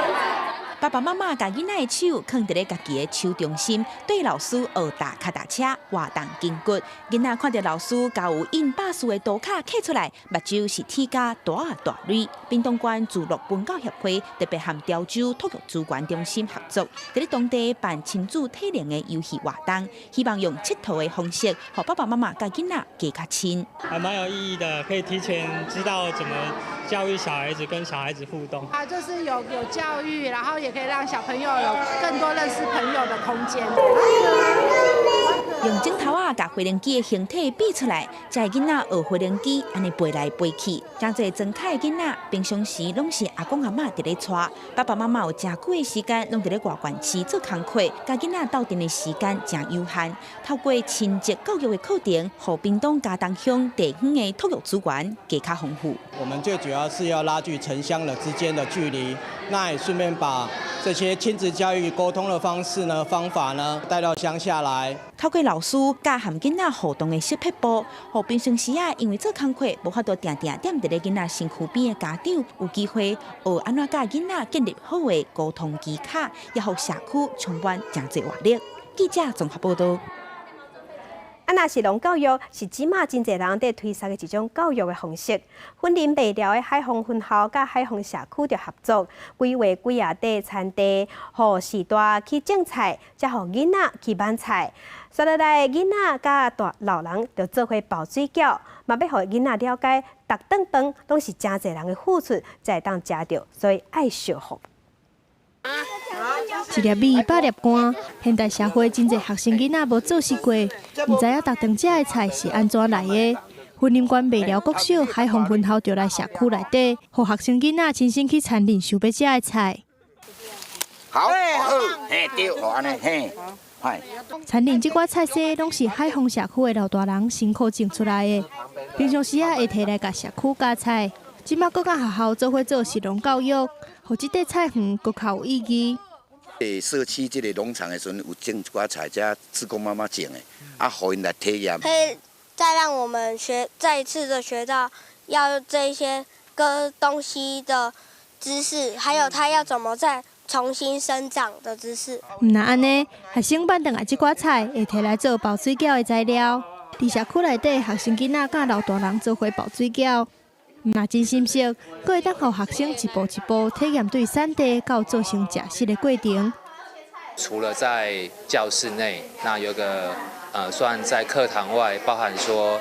爸爸媽媽共囡仔的手囥佇咧家己的手中心，對老師學踏跤踏車，活動筋骨。囡仔看著老師共有印百事的圖卡揢出來，目睭是鐵甲大仔大蕊。屏東縣自樂文教協會特別和潮州托育資源中心合作，佇咧當地辦親子體能的遊戲活動，希望用𨑨迌的方式，予爸爸媽媽佮囡仔加較親。還蠻有意義的，可以提前知道怎麼教育小孩子，跟小孩子互動。啊，就是有教育，然後也可以讓小朋友有更多認識朋友的空間。用指頭仔共飛行機的形體比出來，這的囡仔學飛行機按呢飛來飛去。誠濟莊跤的囡仔，平常時攏是阿公阿嬤佇咧帶，爸爸媽媽有誠久的時間攏佇咧外縣市做工課，佮囡仔鬥陣的時間誠有限。透過親職教育的課程，予屏東佳冬鄉地方的托育資源加較豐富。我們最主要是要拉近城鄉的之間的距離，那也順便把這些親子教育溝通的方式呢、方法呢帶到鄉下來。透過老師佮含囡仔互動的小撇步，予平常時啊，因為做工課無法度定定踮佇咧囡仔身軀邊的家長，有機會學按怎佮囡仔建立好的溝通技巧，也予社區充滿誠濟活力。記者綜合報導。啊，若食農教育是這馬真濟人佇推崇的一種教育的方式。雲林麥寮的海豐分校佮海豐社區著合作，規劃幾仔塊田地，予序大去種菜，才予囡仔去挽菜。紲落來，囡仔佮大老人就做伙包水餃，嘛欲予囡仔了解，逐頓飯攏是誠濟人的付出才會當食著，所以愛惜福。一粒米，百粒汗。現代社會真濟學生囡仔無做事過，毋知影逐頓食的菜是按怎來的。雲林縣麥寮國小海豐分校就來社區內底，予學生囡仔親身去田裡收欲食的菜。好，好，嘿，對，好按呢，嘿，係。田裡這寡菜色攏是海豐社區的老大人辛苦種出來的，平常時仔會提來共社區加菜。這馬閣佮學校做伙做食農教育，予這塊菜園閣較有意義。社區這個農場的時陣，有種一寡菜，這志工媽媽種的，啊，予𪜶來體驗。可以再讓我們學，再一次的學到要這些個東西的知識，還有它要怎麼再重新生長的知識。毋但按呢，學生挽轉來這寡菜，會提來做包水餃的材料。佇社區內底，學生囡仔佮老大人做伙包水餃。毋但真心適，閣會當予學生一步一步體驗對產地到做成食食的過程。除了在教室內，那有個算在課堂外，包含說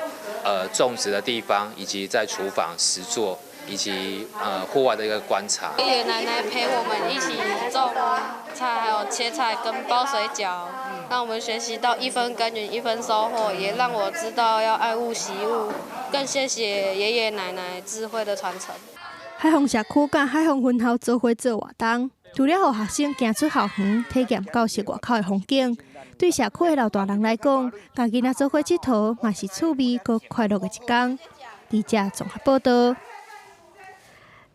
種植的地方，以及在廚房實作，以及戶外的一個觀察。爺爺奶奶陪我們一起種菜，還有切菜跟包水餃，讓我們學習到一分耕耘一分收穫，也讓我知道要愛物惜物。更謝謝爺爺奶奶智慧的傳承。海豐社區佮海豐分校做伙做活動，除了予學生行出校園，體驗教室外口的風景，對社區的老大人來講，共囡仔做伙𨑨迌嘛是趣味閣快樂的一工。記者綜合報導。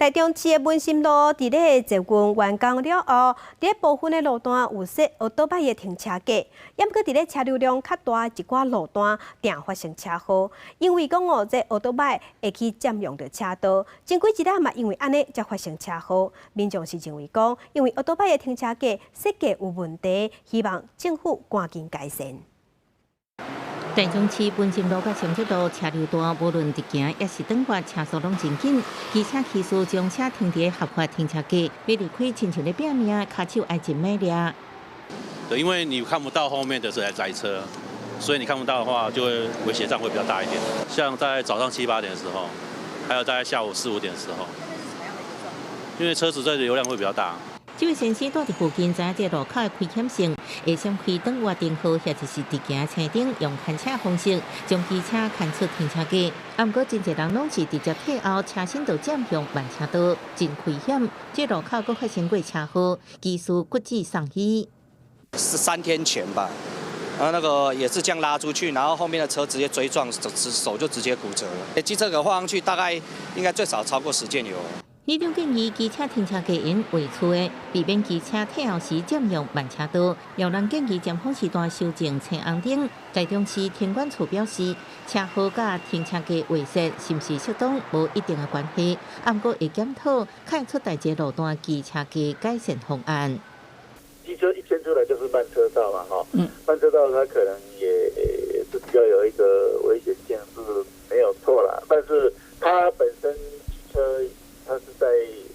台中市的文心路佇咧捷運完工了後，佇咧部分的路段有設歐多擺的停車格，也毋過佇咧車流量較大的一寡路段，定發生車禍。因為講哦，這歐多擺會去佔用著車道，前幾日嘛因為按呢才發生車禍。民眾是認為講，因為歐多擺的停車格設計有問題，希望政府趕緊改善。台中市文心路佮松德路車流大，無論直行抑是轉彎，車速攏真緊。機車騎士將車停佇合法停車格，欲離開親像咧拚命，跤手愛真猛力。對，因為你看不到後面的是來載車，所以你看不到的話，就會威脅上會比較大一點。像在早上七八點的時候，還有大概下午四五點的時候，因為車子在流量會比較大。這位先生住佇附近，知影這路口的危險性，會閃開轉彎燈號，或者是直行青燈，用牽車方式將機車牽出停車格。啊，毋過真濟人攏是直接退後，車身就佔用慢車道，真危險。這路口閣發生過車禍，機師骨折送醫。是3天前吧，然後那個也是這樣拉出去，然後後面的車直接追撞，手就直接骨折了。機車給畫上去，大概應該最少超過10件有。里長建議機車停車格應畫出的，避免機車退後時佔用慢車道。有人建議尖峰時段修正青紅燈。台中市停管處表示，車號佮停車格畫設是毋是適當，無一定的關係。毋過會檢討開出代這路段機車格改善方案。機車一牽出來就是慢車道嘛，哈，慢車道它可能也是比較有一個危險性是沒有錯啦，但是它本身機車。它是在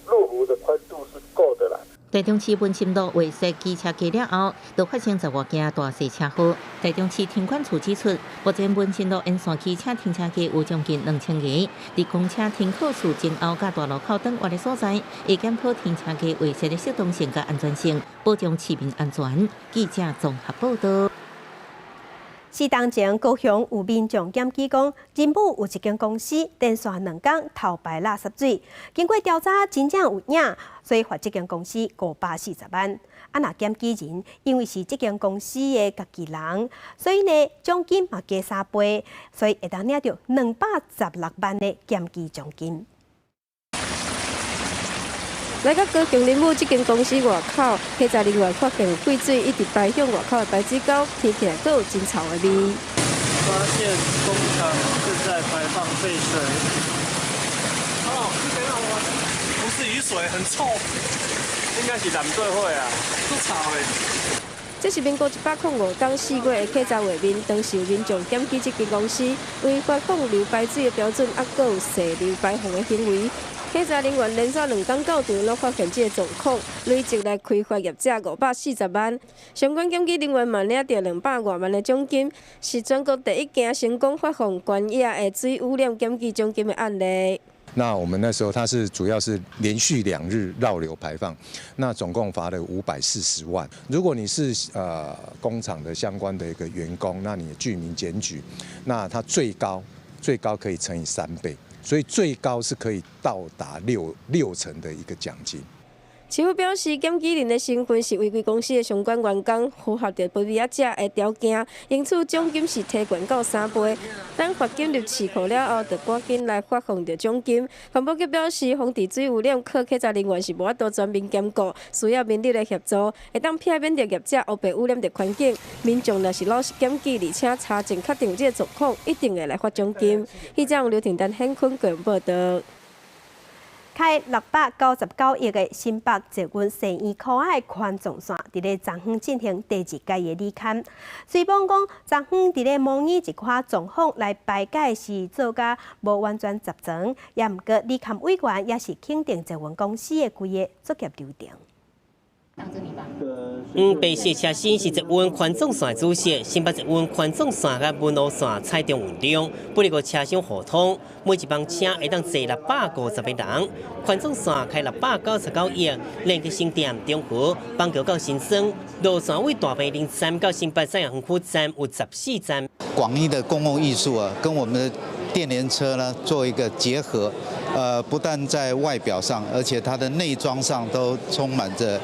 路幅的寬度是夠的啦。台中市文心路畫設機車格了後，就發生十外件大細車禍。台中市停管處指出，目前文心路沿線機車停車格有將近2000個，佇公車停靠處前後佮大路口轉彎的所在，會檢討停車格畫設的適當性佮安全性，保障市民安全。記者綜合報道。四當前高雄有民眾檢舉講，仁武有一間公司連續2工偷排垃圾水，經過調查真正有影，所以罰這間公司540萬。啊，若檢舉人因為是這間公司的家己人，所以呢獎金嘛加3倍，所以會當領著216萬的檢舉獎金。來到高雄仁武這間公司外口，稽查人員發現有廢水一直排向外口的排水溝，聞起來閣有真臭的味。發現工廠正在排放廢水。哦，不是雨水，很臭，應該是藍對會啊，足臭的。這是民國105年4月的稽查畫面，當時有民眾檢舉這間公司違法放流排水的標準，抑閣有洩流排放的行為。稽查人員連續2工到場，攏發現這個狀況，累計來開罰業者540萬。相關檢舉人員嘛領著200外萬的獎金，是全國第一件成功發放懸額的水污染檢舉獎金的案例。那我們那時候，它是主要是連續2日繞流排放，那總共罰了540萬。如果你是工廠的相關的一個員工，那你具名檢舉，那它最高最高可以乘以3倍，所以最高是可以到達六成的一個獎金。市府表示，檢舉人的身份是違規公司的相關員工，符合著保庇仔者的條件，因此獎金是提懸到3倍。等罰金入市庫了後，就趕緊來發放著獎金。環保局表示，防治水污染靠稽查人員是無法度全面兼顧，需要民力的協助，會當避免著業者烏白污染著環境。民眾若是老實檢舉，而且查證確定有這個狀況，一定會來發獎金。記者劉廷丹、顯坤個人報道。開699億的新北捷運西苑箍仔的環狀線，佇咧昨昏進行第二屆的理勘。雖罔講昨昏佇咧模擬一寡狀況來排解是做甲無完全十全，也毋過理勘委員也是肯定捷運公司的規個作業流程。黃白色車身是捷運環狀線的主色，新北捷運環狀線佮文湖線採用運量，八個車廂互通，每一班車會當坐650個人。環狀線開699億，連接新店、中和、板橋到新莊，路線為大坪林站到新北產業園區站有14站。廣義的公共藝術啊，跟我們的電聯車呢做一個結合，不但在外表上，而且它的內裝上都充滿着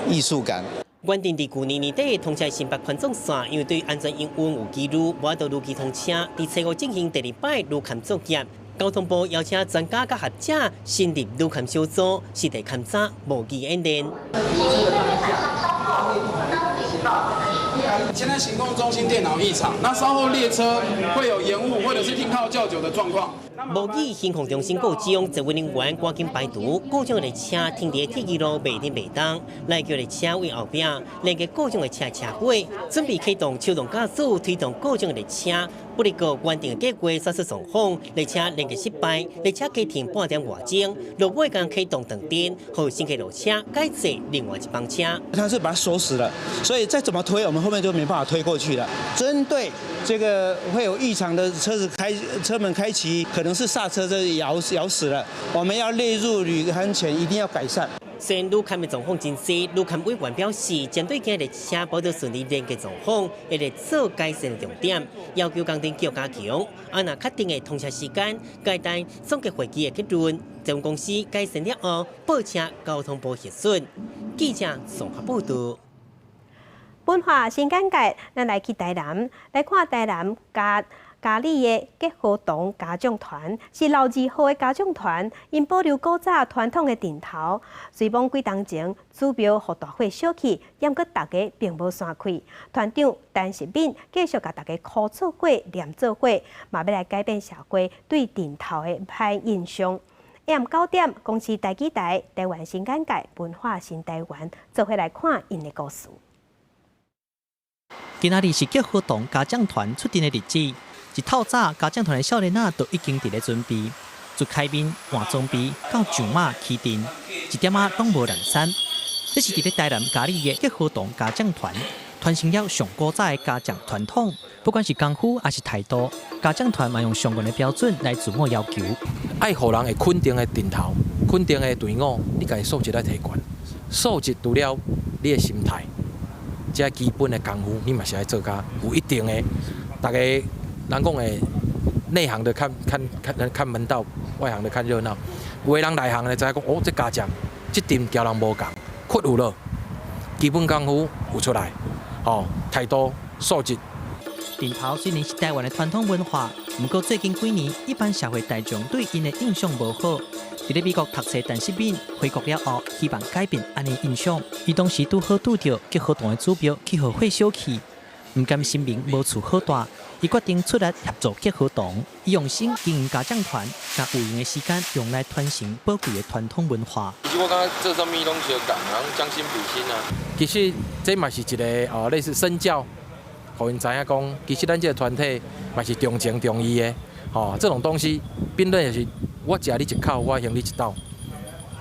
藝術感。原定佇舊年年底通車新北環狀線，因為對安全營運有疑慮，無法度如期通車。佇初五進行第二擺路勘作業，交通部邀請專家佮學者成立旅勘小組，實地勘察模擬演練。現在行控中心電腦異常，那稍後列車會有延誤或者是停靠較久的狀況。模擬行控中心故障，捷運人員趕緊排除故障的列車停佇鐵支路袂振袂動，來橋列車位後壁連結故障的車車尾，準備啟動手動駕駛推動故障的列車。不過原定的計劃煞出狀況，列車連結失敗，列車加停半點外鐘，落尾剛啟動斷電，予乘客落車改坐另外一班車。他是把它鎖死了，所以再怎麼推，我們後面就沒辦法推過去了。針對這個會有異常的車子開車門開啟，可能是剎車這咬咬死了，我們要列入旅安全，一定要改善。雖然旅勘的狀況真濟，旅勘委員表示，針對今日列車無得順利連結狀況，會來做改善的重點，要求工程局加強。啊，若確定的通車時間，該等總結會議的結論，捷運公司改善了後，報請交通部核准。記者綜合報道。文化新簡介，咱來去台南來看台南嘉嘉里的結合堂家長團是老字號的家長團，𪜶保留古早傳統的陣頭。雖罔幾冬前祖廟予大火燒去，毋過大家並無散開。團長陳世敏繼續共大家苦做伙、念做伙，嘛欲來改變社會對陣頭的歹印象。下暗9點，公視台語台台灣新簡介文化新台灣，做伙來看𪜶的故事。今仔日是結合堂家長團出陣的日子。一透早，家長團的少年仔都已經佇咧準備，自開面、換裝備到上馬起陣，一點仔攏無懶散。這是佇咧台南嘉里的結合堂家長團，傳承了上古早的家長傳統。不管是功夫抑是態度，家長團嘛用上懸的標準來自我要求。愛予人會肯定的陣頭，肯定的隊伍，你家己素質愛提懸，素質除了你的心態，這基本的功夫，你嘛是愛做甲有一定的，大家。人講的內行的看看看看門道，外行的看熱鬧。有的人內行的知影講，哦，這家將，這陣交人無仝，骨有了，基本功夫有出來，哦，態度素質。陣頭雖然是台灣的傳統文化，毋過最近幾年，一般社會大眾對𪜶的印象無好。佇咧美國讀冊陳世敏回國了後，希望改變按呢印象。伊當時拄好拄著結合堂的祖廟去予火燒去，毋甘神明無厝好蹛。伊決定出來協助結合堂，伊用心經營家長團，將有閒的時間用來傳承寶貴的傳統文化。其實我感覺做啥物攏相仝，人將心比心啊。其實這嘛是一個哦，類似身教，予𪜶知影講，其實咱這個團體嘛是重情重義的。吼，這種東西變做就是我食你一口，我還你一斗。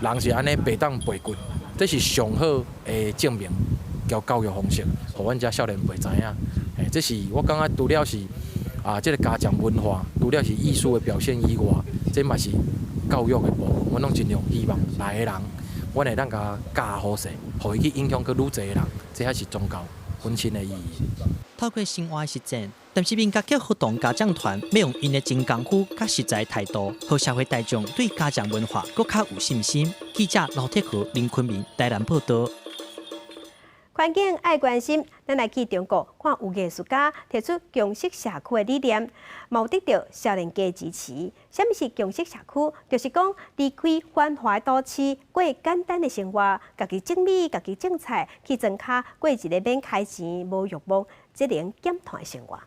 人是按呢白當背骨，這是上好的證明，交教育方式，予阮遮少年輩知影。欸，這是我感覺除了是啊，這個家長文化，除了是藝術的表現以外，這嘛是教育的部分。阮攏盡量希望來的人，阮會當共教好勢，予伊去影響閣愈濟的人，這才是宗教本身的意義。透過生活的實踐，陳世敏佮結合堂家長團，欲用𪜶的真功夫佮實在態度，予社會大眾對家長文化閣較有信心。記者劉鐵和林坤明台南報道。環境愛關心，咱來去中國看有藝術家提出共識社區的理念，嘛有得著少年家支持。啥物是共識社區？就是講離開繁華都市，過簡單的生活，家己種米，家己種菜，去莊跤過一个免開錢、無慾望、節能減碳的生活。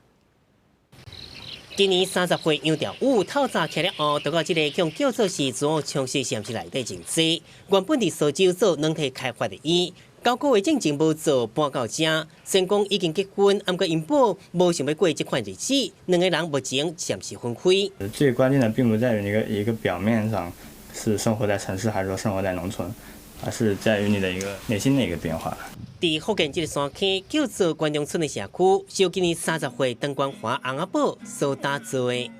今年30歲楊調武透早起來後，就到這个共叫做是自我充實實驗室內底種地。原本佇蘇州做軟體開發的伊，9個月進前無做搬到遮，雖然講已經結婚，毋過𪜶某無想欲過這款日子，兩个人目前暫時分開。最關鍵的並不在於一個表面上是生活在城市，還是說生活在農村，而是在於你的一個內心的一個變化。佇福建這个山區叫做關中村的社區，是今年30歲鄧冠華翁仔某所打造的。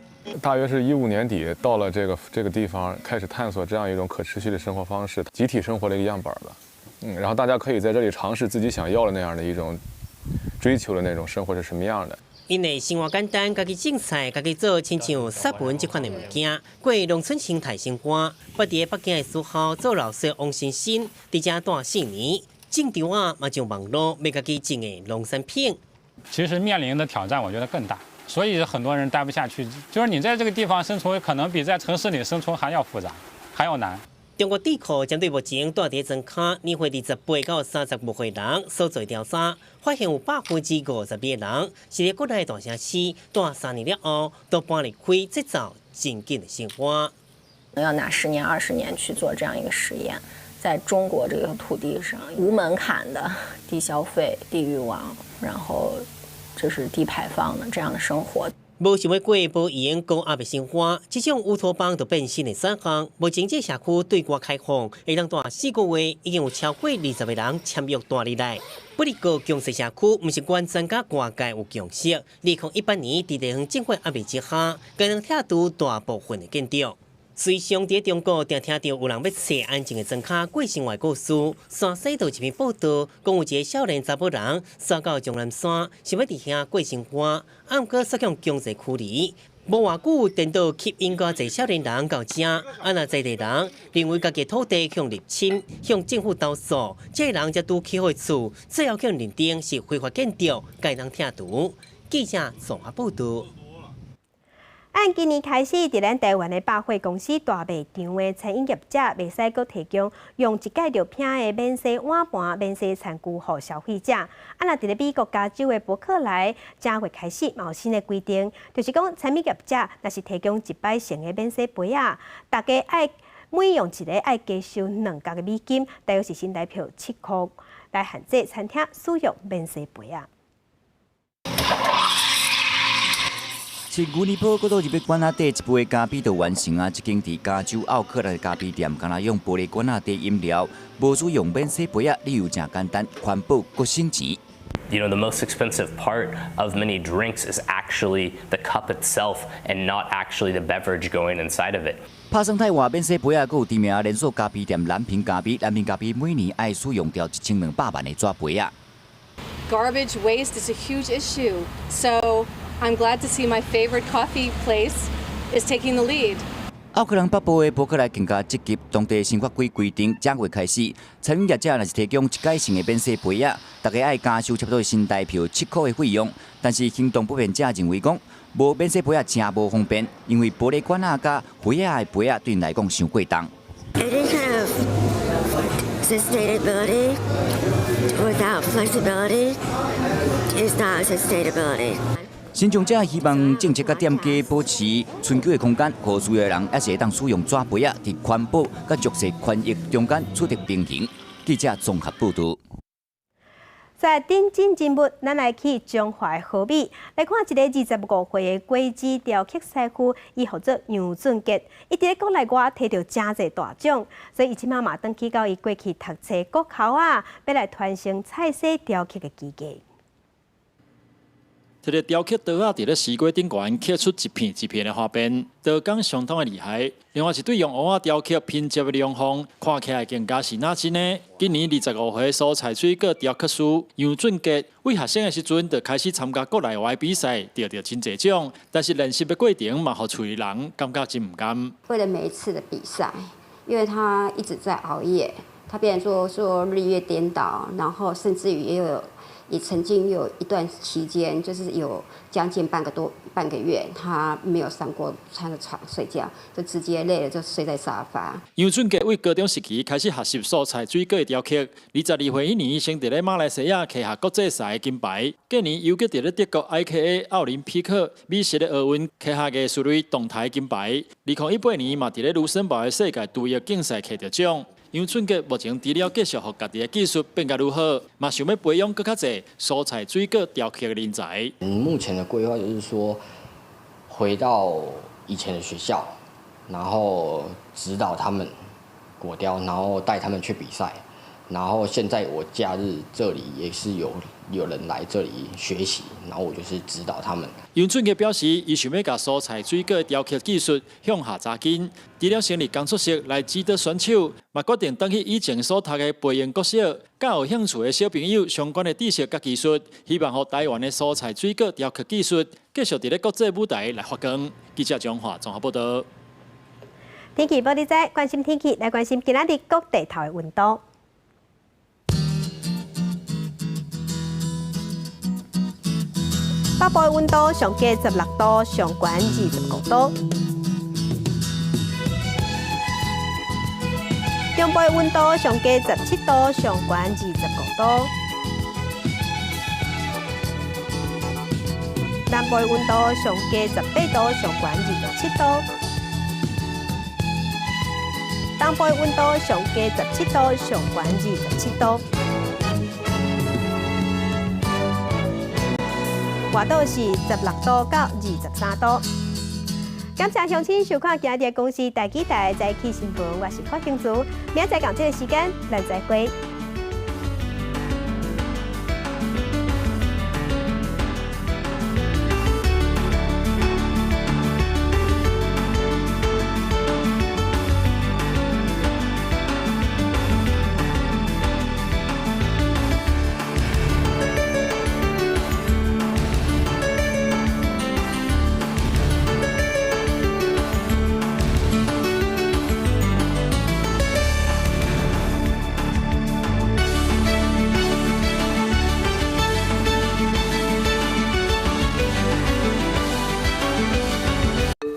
大約是15年底到了這個地方，開始探索這樣一種可持續的生活方式，集體生活的一個樣板吧。然後大家可以在這裡嘗試自己想要的那樣的一種追求的那種生活是什麼樣的。𪜶的生活簡單，家己種菜，家己做親像撒文這款的物件，過農村生態生活。捌佇北京的時候做老師王新新，佇遮蹛4年，種稻仔嘛，上網路賣家己種的農產品。其實面臨的挑戰，我覺得更大。所以很多人待不下去。就是你在這個地方生存，可能比在城市裡生存還要複雜，還要難。中國智庫針對目前住佇莊跤，年歲28到35歲人所做調查，發現有52%的人是佇國內大城市住3年了後，都搬離開節奏真緊的生活。要拿10年、20年去做這樣一個實驗，在中國這個土地上，無門檻的低消費、低慾望，然後就是低排放的這樣的生活。無想欲過無閒高壓的生活，這種烏托邦就變新的選項。目前這社區對外開放，會當蹛4個月，已經有超過20個人簽約蹛入來。不過，共生社區毋是完全佮外界有共識。2018年，佇地方政府壓力之下，共人拆除大部分的建築。隨常佇中國，定聽著有人欲揣安靜的莊跤過生活故事。山西就一篇報道，講有一个少年查某人，徙到終南山，想欲佇遐過生活，毋過煞予強制驅離。無偌久，顛倒吸引遮濟少年人到遮，啊若在地人認為家己土地予入侵，向政府投訴，這个人才拄起好厝，最後予認定是非法建築，共人拆除。記者綜合報道。按今年開始，佇咱台灣的百貨公司大賣場的餐飲業者，袂使閣提供用一改就拆的免洗碗盤、免洗餐具予消費者。啊，若佇咧美國加州的伯克萊，正月開始嘛有新的規定，就是講餐飲業者若是提供一擺性的免洗杯仔，逐家愛每用一个愛加收2角的美金，大約是新台幣7箍，來限制餐廳使用免洗杯仔。是牛奶泡，閣倒入去罐仔底，一杯咖啡就完成啊！這間佇加州奧克蘭的咖啡店，干焦用玻璃罐仔底飲料，無使用免洗杯仔，理由誠簡單，環保閣省錢。 The most expensive part of many drinks is actually the cup itself and not actually the beverage going inside of it. 拍算替換免洗杯仔，閣有知名連鎖咖啡店藍瓶咖啡，藍瓶咖啡每年愛使用掉1200萬个紙杯仔。 Garbage waste is a huge issue, so I'm glad to see my favorite coffee place is taking the lead. 奧克蘭北部的伯克萊更加積極，當地新法規規定，正月開始，餐飲業者若是提供一改性的免洗杯仔，逐家愛加收差不多新台幣7箍的費用。但是行動不便者認為講，無免洗杯仔誠無方便，因為玻璃罐仔佮杯仔的杯仔對𪜶來講傷過重。 Any kind of sustainability without flexibility is not sustainability. 身障者希望政策佮店家保持伸縮的空間，予需要的人猶是會當使用紙杯仔，佇環保佮弱勢權益中間取得平衡。記者綜合報導。在頂真人物，咱來去彰化的和美來看一个25歲的果子雕刻師傅，伊號做楊俊傑，伊佇咧國內外摕著誠濟大獎，所以伊這馬嘛轉去到伊過去讀冊國校啊，欲來傳承菜色雕刻的技藝。提著雕刻刀仔，佇咧西瓜頂懸刻出一片一片的花邊，刀工相當的厲害。另外一對用蚵仔雕刻拼接的龍鳳，看起來更加是若真的。今年25歲蔬菜水果雕刻師楊俊傑，對學生的時陣就開始參加國內外比賽，得著真濟獎。但是練習的過程嘛，予厝裡人感覺真毋甘。為了每一次的比賽，因為他一直在熬夜，他變成說說日夜顛倒，然後甚至於也有。也曾經有一段期間，就是有將近半個月，他沒有上過他的床睡覺，就直接累了就睡在沙發。楊俊傑對高中時期開始學習蔬菜水果的雕刻，22歲彼年先佇咧馬來西亞摕下國際賽的金牌，隔年又閣佇咧德國 IKA 奧林匹克美食的奧運摕下藝術類銅台金牌。2018年嘛佇咧盧森堡的世界廚藝競賽摕著獎。楊俊傑目前除了繼續予家己的技術變甲愈好，嘛想欲培養閣較濟蔬菜水果雕刻的人才。目前的規劃就是說，回到以前的學校，然後指導他們果雕，然後帶他們去比賽。然後現在我假日這裡也是有人來這裡學習，然後我就是指導他們。楊俊傑表示，伊想欲共蔬菜水果雕刻技術向下扎根，除了成立工作室來指導選手，嘛決定轉去以前所讀的培英國小，教有興趣的小朋友相關的知識佮技術，希望予台灣的蔬菜水果雕刻技術繼續佇咧國際舞台來發光。記者張華綜合報道。天氣報你知，關心天氣，來關心今仔日各地頭的溫度。北部的溫度上低16度，上懸25度。中部的溫度上低17度，上懸25度。南部的溫度上低18度，上懸27度。東部的溫度上低17度，上懸27度。外島是16度到23度。感謝鄉親收看今日的公視台語台早起新聞，我是郭興慈，明仔載仝這个時間，咱再會。